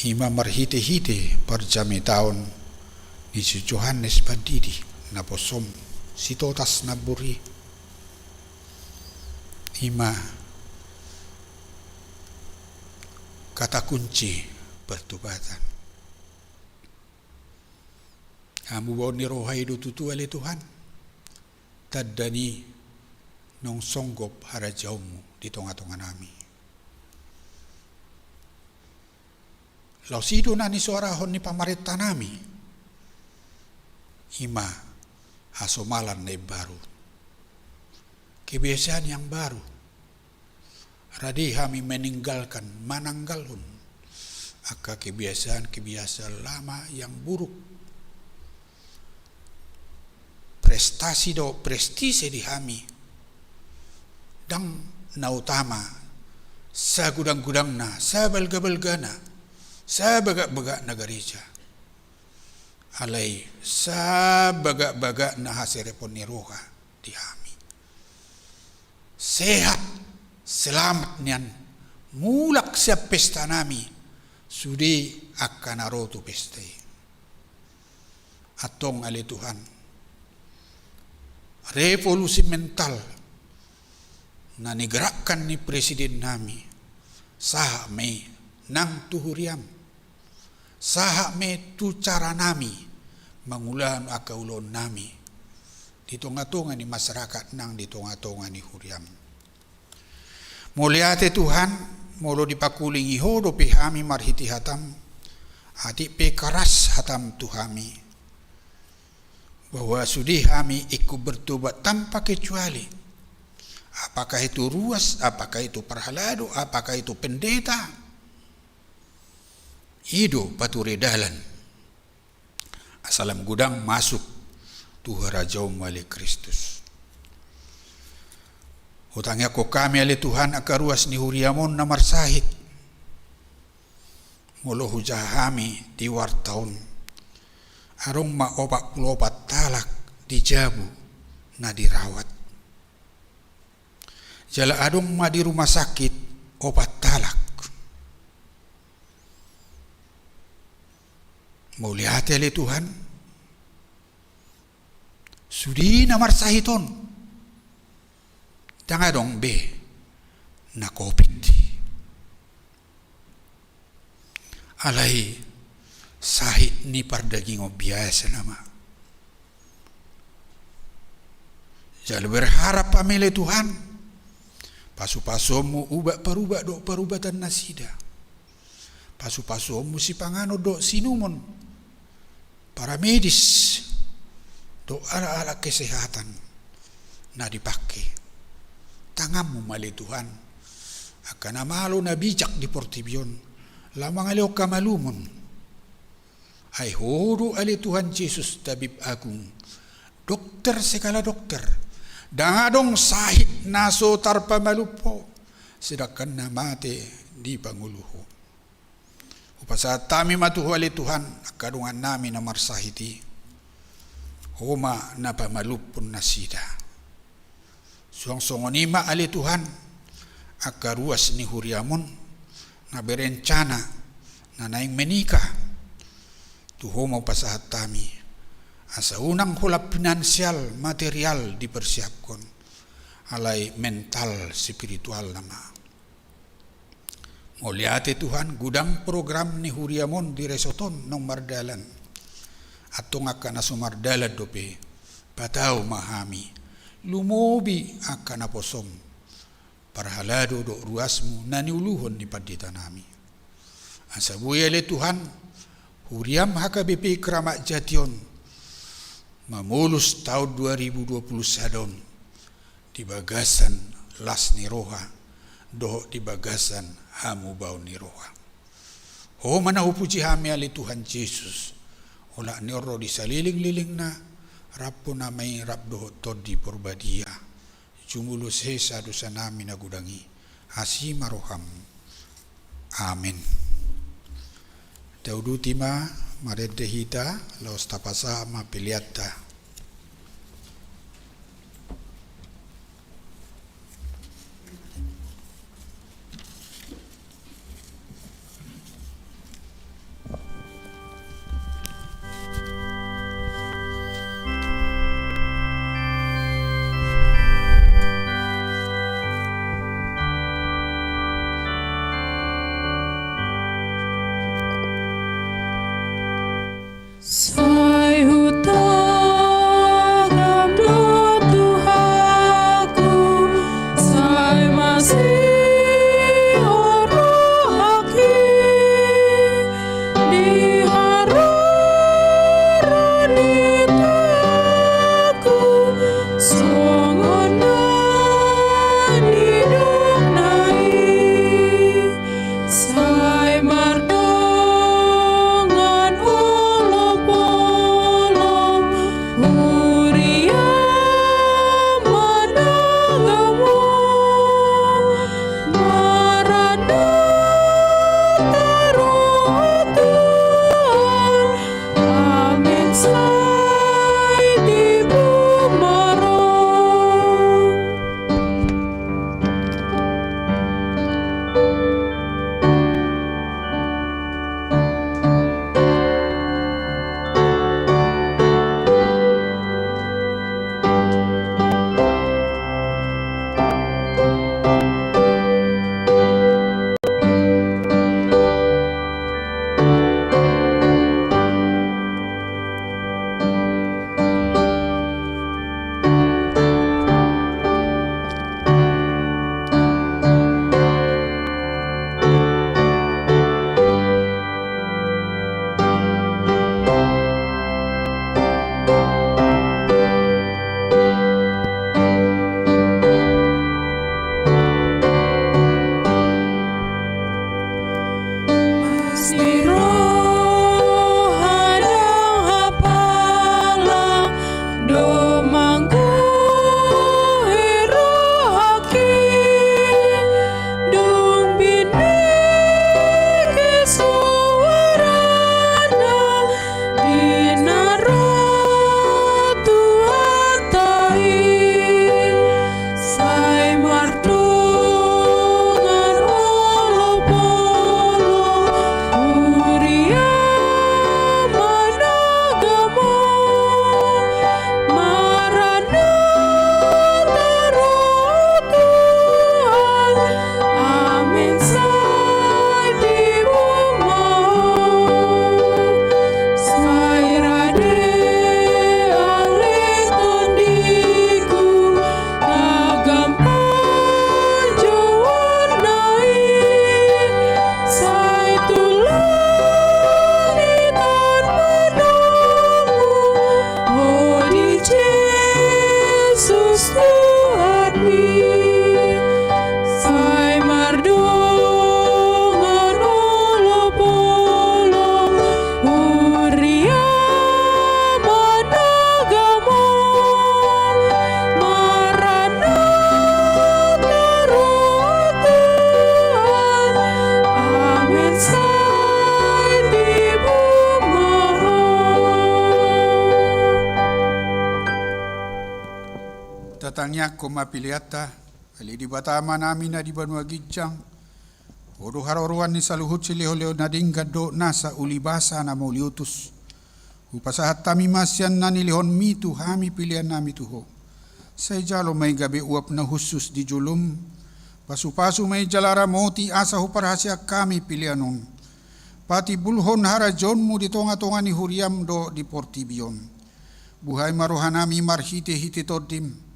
I ma marhite-hite parjamitaon ni si Johannes Pandidi, naposoM, Sitotas Nambur i. I ma kata kunci pertobatan. Hamubaon ni roha i do tutu ale Tuhan, tanda ni naung songgop harajaonMu di tonga-tonganami. Laos i do na nisoarahon ni pamarentanami, i ma hasomalan na imbaru, kebiasaan yang baru. Rade hami meninggalkan, mananggalhon angka kebiasaan-kebiasaan lama yang buruk. Prestasi dohot prestise di hami, ndang na utama sagudang-gudangna, sabalga-balgana, sabagak-bagakna gareja. Alai sabagak-bagakna haserepon ni roha di hami. Sehat, selamat nian mulak sian pestanami, sude angka na ro tu pesta i. Antong ale Tuhan, revolusi mental na nigerakkan ni presidennami, sahat ma i nang tu huriaM, sahat ma i tu caranami mangulahon angka ulaonnami di tonga-tonga ni masyarakat nang di tonga-tonga ni huriaM. Mauliate Tuhan, molo dipakulingi Ho dope hami marhite hataM, atik pe karas hataM tu hami, bahwa sude hami ingkon bertobat tanpa kecuali. Apakah itu ruas, apakah itu parhalado, apakah itu pendeta, i do pature dalan asa lam godang masuk tu harajaonMu ale Kristus. Hutangiangkon hami ale Tuhan angka ruas ni huriaM on na marsahit. Molo hujaha hami di warta on, adong ma opat pulu opat halak di jabu na dirawat. Jala adong ma di rumah sakit opat halak. Mauliate ale Tuhan, sude na marsahit on ndang adong be na covid. Alai sahit ni pardagingon biasa nama. Jala berharap hami ale Tuhan, pasupasuonmu ubat parubatan dohot parubatan nasida. Pasupasuonmu sipanganon dohot siinumon, paramedis dohot alat-alat kesehatan na dipangke. Tanganmu ma ale Tuhan, angka na malo na bijak di portibi on, laho mangalehon hamalumon. Ai Ho do ale Tuhan Jesus, Tabib Agung, dokter segala dokter. Ndang adong sahit na so tarpamalum Ho, sedangkan na mate dipangolu Ho. Hupasahat hami ma tu Ho ale Tuhan angka dongannami na marsahit i. Ho ma na pamalumhon nasida. Suang songon i ma ale Tuhan angka ruas ni huriam on na berencana, na naeng menikah. Tu Ho ma hupasahat hami, asa unang holan finansial material dipersiapkon, alai mental spiritual nama. Mauliate Tuhan, godang program ni huriam on di resort on naung mardalan. Antong angka na so mardalan dope, patau ma hami, lumobi angka naposom, parhalado dohot ruasmu na niuluhon ni panditanami. Asa boi ale Tuhan, huriam H K B P i Kramat Jati on mamolus taon dua ribu dua puluh sada on di bagasan las ni roha dohot di bagasan hamubaon ni roha. Ho ma na hupuji hami ale Tuhan Jesus, olat ni on ro di salelenglelengna, rap Ho nama i rap dohot Tondi Porbadia, jumolo sesa dosanami na godang i. Asi ma roham. Amen. Tauduti ma marende hita, laos tapasahat ma peleanta. Sai hutangihon do Tuhanku, sai masihol rohangki di haroro ni toiku, songon na nidokna i. Sai mardongan holong Ho Tangiangkon ma peleanta. Ale Debata Amanami na di banua ginjang, Ho do haroroan ni saluhut silehonlehon na denggan dohot nasa ulibasa na mauliutus. Hupasahat hami ma sian na nilehonMi tu hami peleannami tu Ho. Sai jalo ma i gabe uap na hushus di jolom. Pasupasu ma i jala ramoti asa huparhaseang hami pelean on. Patimbulhon harajaonMu di tongatonga ni huriaM dohot di portibi on. Buhai ma rohanami marhitehite TondiM.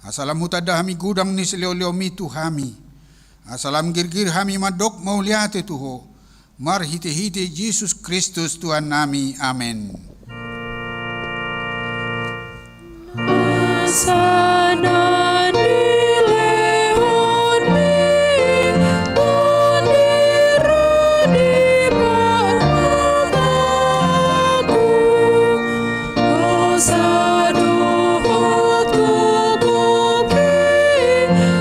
Asa lam hutanda hami godang ni silehonlehonMi tu hami. Asa lam girgir hami mandok mauliate tu Ho. Marhitehite Jesus Kristus Tuhannami. Amen. Asa na nilehonMi Tondi ro di parmataku. Dosa dohot gogopi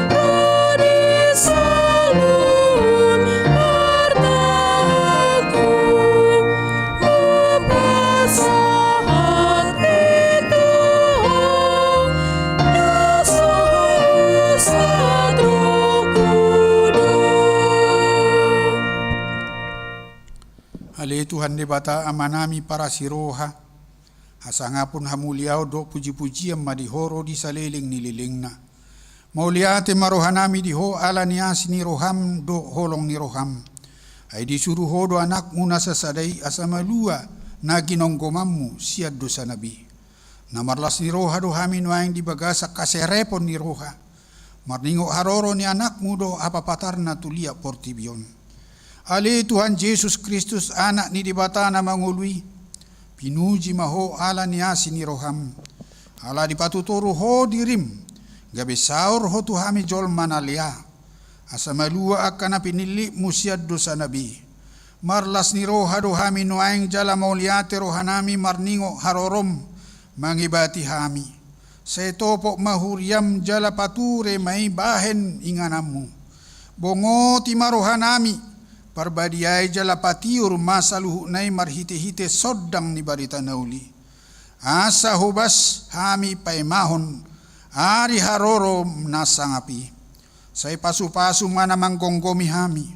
ro di saluhut artaku. Hupasahat i tu Ho, na so husatongku do. Ale Tuhan Debata Amanami parasi roha, hasangapon, hamuliaon dohot pujipujian ma di Ho ro di saleleng ni lelengna. Mauliate ma rohanami di Ho ala ni asi ni rohaM dohot holong ni rohaM. Ai disuru Ho do AnakMu na sasada i asa malua na ginonggomanMu sian dosana be. Na marlas ni roha do hami nuaeng di bagasan haserepon ni roha, marningot haroro ni AnakMu dohot hapapatarNa tu liat portibi on. Ale Tuhan Jesus Kristus, Anak ni Debata na mangolu i, pinuji ma Ho ala ni asi ni rohaM. Ala dipatutoru Ho diriM, gabe saor Ho tu hami jolma na lea, asa malua angka na pinillitMu sian dosana be. Marlas ni roha do hami nuaeng jala mauliate rohanami marningot haroroM mangebati hami. Sai topot ma huriaM jala pature ma i bahen ingananMu. Bongoti ma rohanami, parbadiai jala patiur ma saluhutna i marhitehite sondang ni barita na uli. Asa hobas hami paimahon ari haroroM na sangap i. Sai pasupasu ma na manggomgomi hami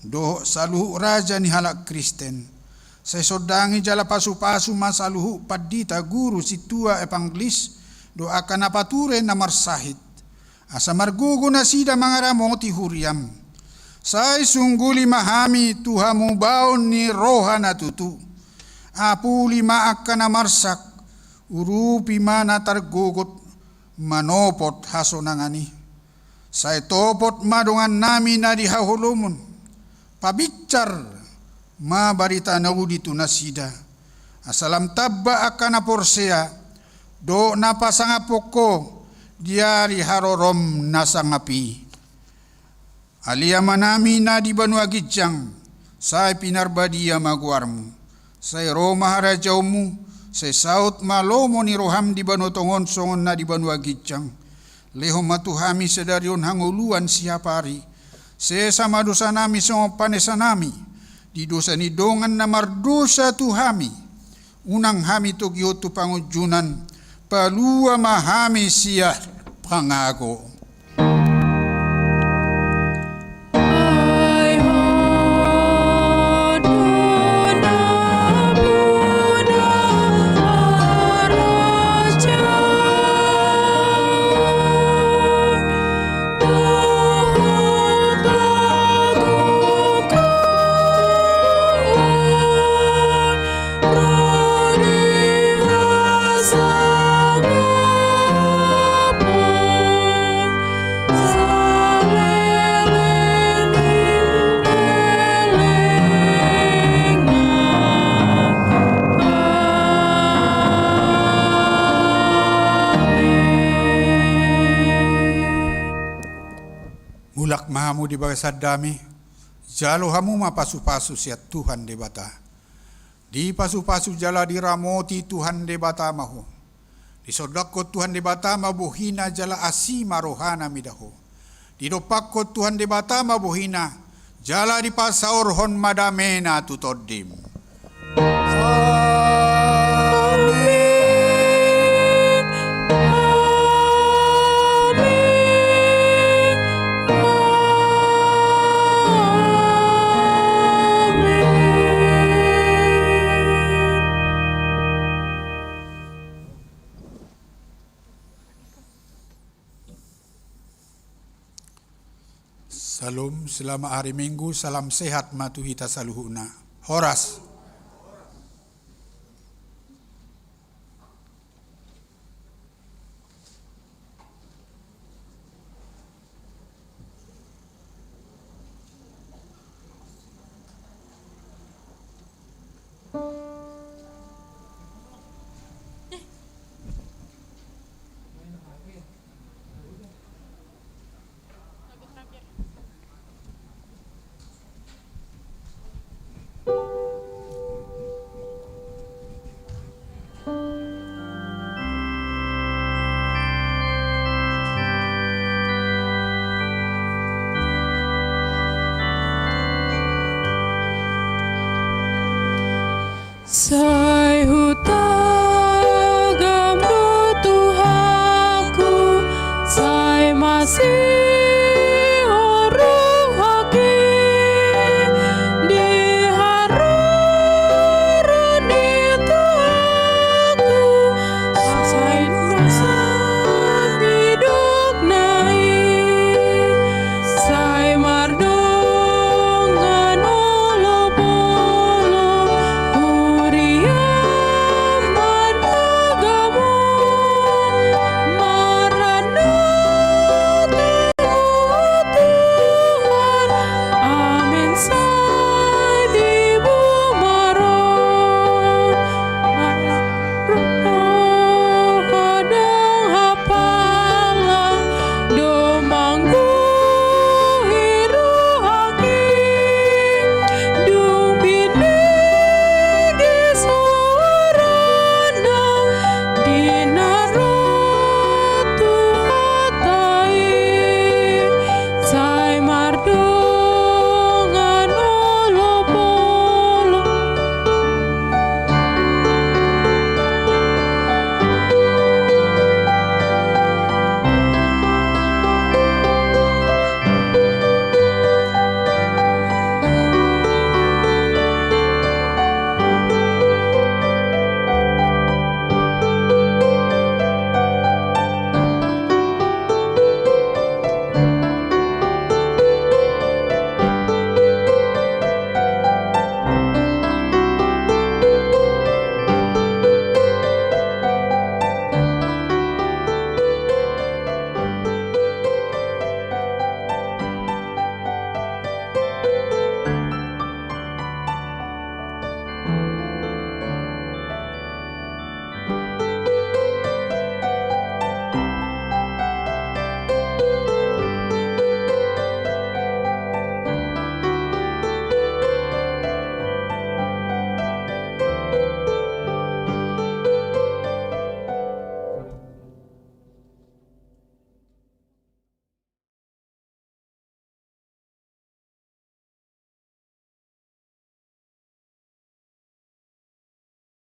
dohot saluhut raja ni halak Kristen. Sai sondangi jala pasupasu ma saluhut pandita, guru, sintua, evangelis dohot angka na pature na marsahit, asa margogo nasida mangaramoti huriaM. Sai sungguli ma hami tu hamubaon ni roha na tutu. Apuli ma angka na marsak, urupi ma na targogot, manopot hasonangan i. Sai topot ma dongannami na di haholomon, pabinsar ma barita na uli tu nasida. Asa lam tamba angka na porsea dohot na pasangaphon Ho di ari haroroM na sangap i. Ale Amanami na di banua ginjang, sai pinarbadia ma goarMu. Sai ro ma harajaonMu, sai saut ma lomo ni rohaM di banua tonga on songon na di banua ginjang. Lehon ma tu hami sadari on hangoluan siapari. Sesa ma dosanami songon panesanami di dosa ni dongan na mardosa tu hami. Unang hami togihon tu pangunjunan, palua ma hami sian pangago. Mulak ma hamu di bagasan dame, jalo hamu ma pasupasu sian Tuhan Debata. Dipasupasu jala diramoti Tuhan Debata ma ho. Disondangkon Tuhan Debata ma bohina jala asi ma rohana mida ho. Didompakkon Tuhan Debata ma bohina jala dipasaorhon ma damena tu tondim. Amen. Selamat hari Minggu, salam sehat ma tu hita saluhutna. Horas. Sai huta